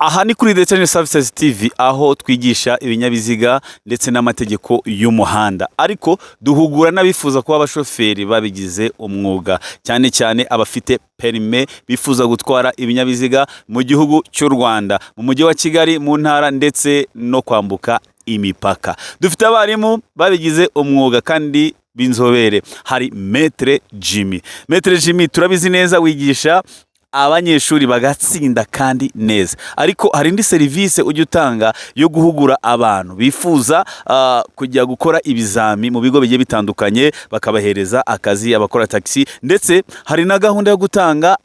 Aha ni kuri The Channel Services TV, aho twigisha ibinyabiziga ndetse n'amategeko y'umuhanda, ariko duhugura n'abifuza kuba abashoferi babigize umwuga, cyane cyane abafite perime bifuza gutwara ibinyabiziga mu gihugu cy'u Rwanda, mu mujyi wa Kigali, mu ntara ndetse no kwambuka imipaka. Dufite abarimu babigize umwuga kandi b'inzobere. Hari Maître Jimmy. Maître Jimmy, turabizi neza wigisha abanyeshuri bagatsinda kandi neza, ariko hari indi serivisi ujya utanga yo guhugura abantu bifuza kujya gukora ibizami mu bigo bigiye bitandukanye, bakabahereza akazi, abakora taxi, ndetse hari na gahunda yo gutanga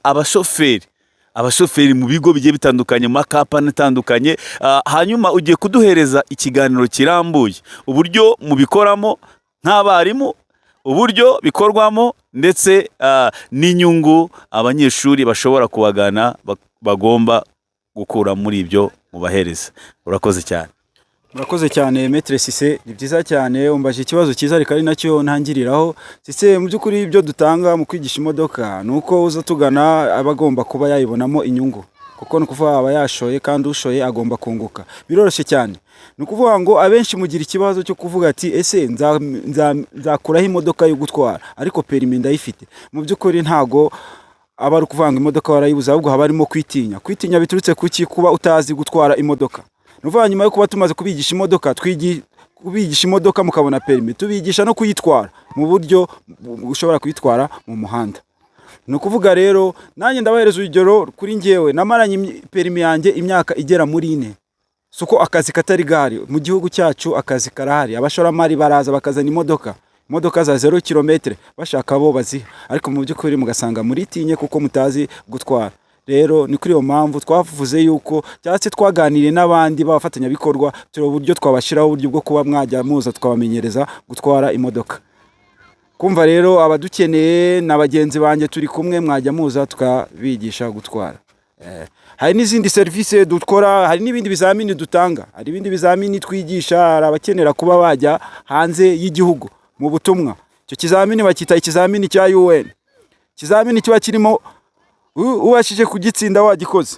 abashoferi mu bigo bigiye bitandukanye, mu makampani atandukanye. Hanyuma ugiye kuduhereza ikiganiro kirambuye uburyo mubikoramo nk'abarimu, uburyo bikorwamo, ndetse n'inyungu abanyeshuri bashobora kubagana bagomba gukura muri ibyo mubahereza. Urakoze cyane. Murakoze cyane, Maître Cisse. Ni byiza cyane, umbaje ikibazo cyiza, reka ari nacyo ntangiriraho. Cisse, mu by'ukuri ibyo dutanga mu kwigisha imodoka ni uko uza tugana aba agomba kuba yayibonamo inyungu, kuko ni ukuvuga aba yashoye, kandi ushoye agomba kunguka. Biroroshye cyane. Ni ukuvuga ngo abenshi mugira ikibazo cyo kuvuga ati: "Ese nzakuraho imodoka yo gutwara, ariko perimi ndayifite?" Mu by'ukuri ntago aba ari ukuvuga ngo imodoka warayibuze, ahubwo haba harimo kwitinya. Kwitinya biturutse ku ki? Kuba utazi gutwara imodoka. Ni ukuvuga nyuma yo kuba tumaze kubigisha imodoka, kubigisha imodoka mukabona perimi, tubigisha no kuyitwara mu buryo ushobora kuyitwara mu muhanda. Ni ukuvuga rero nanjye ndabahereza urugero kuri njyewe: namaranye perimi yanjye imyaka igera muri 4. Si uko akazi katari gahari mu gihugu cyacu, akazi karahari. Abashoramari baraza bakazana imodoka za zéro kilomètre, bashaka abo baziha, ariko mu by'ukuri mugasanga muritinye kuko mutazi gutwara. Rero ni kuri iyo mpamvu twavuze yuko, cyangwa se twaganiriye n'abandi b'abafatanyabikorwa, tureba uburyo twabashyiraho uburyo bwo kuba mwajya muza tukabamenyereza gutwara imodoka. Kumva rero abadukeneye na bagenzi banjye turi kumwe, mwajya muza tukabigisha gutwara. Hari n'izindi serivisi dukora, hari n'ibindi bizamini dutanga, hari ibindi bizamini twigisha. Hari abakenera kuba bajya hanze y'igihugu mu butumwa. Icyo kizamini bacyita ikizamini cya UN. Ikizamini kiba kirimo, ubashije kugitsinda wagikoze,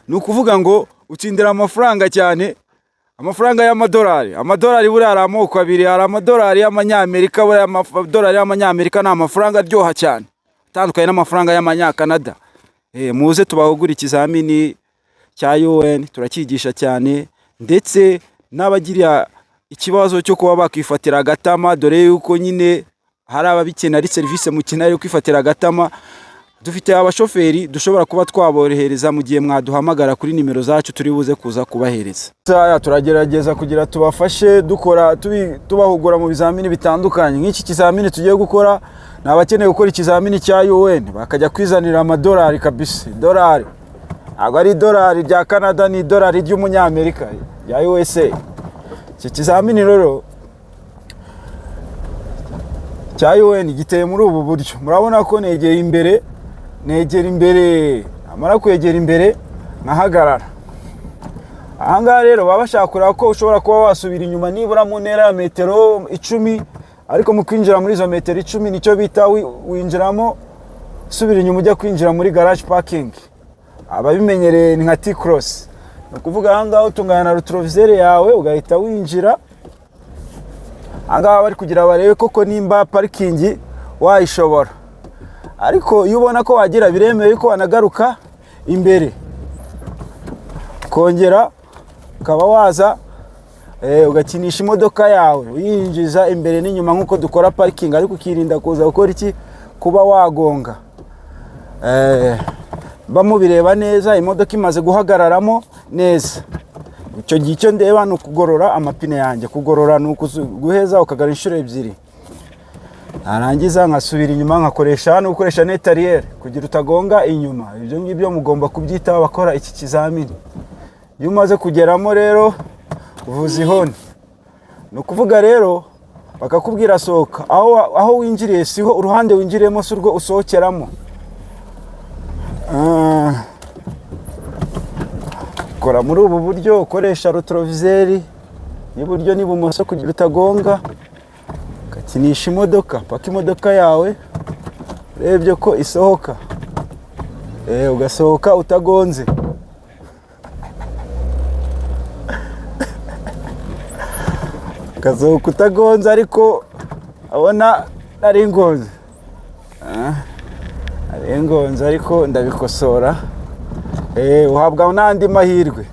ni ukuvuga ngo utsindira amafaranga cyane, amafaranga y'amadolari. Amadolari buriya hari amoko abiri: hari amadolari y'amanyamerika. Buriya amadolari y'amanyamerika ni amafaranga aryoha cyane, atandukanye n'amafaranga y'amanyakanada. Muze tubahugure ikizamini cya UN, turacyigisha cyane, ndetse n'abagira ikibazo cyo kuba bakifatira agatama, dore yuko nyine hari ababikenera, ari serivisi mukenera yo kwifatira agatama. Dufite abashoferi dushobora kuba twaborohereza mu gihe mwaduhamagara kuri nimero zacu turi buze kuza kubahereza. Turagerageza kugira tubafashe, dukora tubahugura mu bizamini bitandukanye. Nk'iki kizamini tugiye gukora, ni abakeneye gukora ikizamini cya UN bakajya kwizanira amadolari kabisa. Idolari ntabwo ari idolari rya Canada, ni idolari ry'umunyamerika rya USA. Iki kizamini rero cya UN giteye muri ubu buryo. Murabona ko negeye imbere, negera imbere, namara kwegera imbere nkahagarara. Ahangaha rero baba bashaka kureba ko ushobora kuba wasubira inyuma nibura mu ntera ya metero 10, ariko mu kwinjira muri izo metero 10 nicyo bita winjiramo usubira inyuma ujya kwinjira muri garage parking. Ababimenyereye ni nka T-cross. Ni ukuvuga ahangaha utunganya na rétroviseur yawe ugahita winjira. Ahangaha bari kugira barebe koko nimba parikingi wayishobora, ariko iyo ubona ko wagira, biremewe ko wanagaruka imbere, kongera ukaba waza ugakinisha imodoka yawe uyinjiza imbere n'inyuma nk'uko dukora parikingi, ariko ukirinda kuza gukora iki? Kuba wagonga. Bamubireba neza, imodoka imaze guhagararamo neza, icyo gihe icyo ndeba ni ukugorora amapine yanjye. Kugorora ni guheza ukagara inshuro ebyiri, narangiza nkasubira inyuma, nkakoresha hano, gukoresha net arrière kugira utagonga inyuma. Ibyo ngibyo mugomba kubyitaho abakora iki kizamini. Iyo umaze kugeramo rero uvuza ihoni, ni ukuvuga rero bakakubwira sohoka. Aho winjiriye siho, uruhande winjiriyemo si urwo usohokeramo. Kora muri ubu buryo, ukoresha rétroviseur y'iburyo n'ibumoso kugira utagonga, ugakinisha imodoka paka imodoka yawe urebye ko isohoka, ugasohoka utagonze. Ugasohoka utagonze, ariko abona nari ngonze. Nari ngonze, ariko ndabikosora. Uhabwa n'andi mahirwe.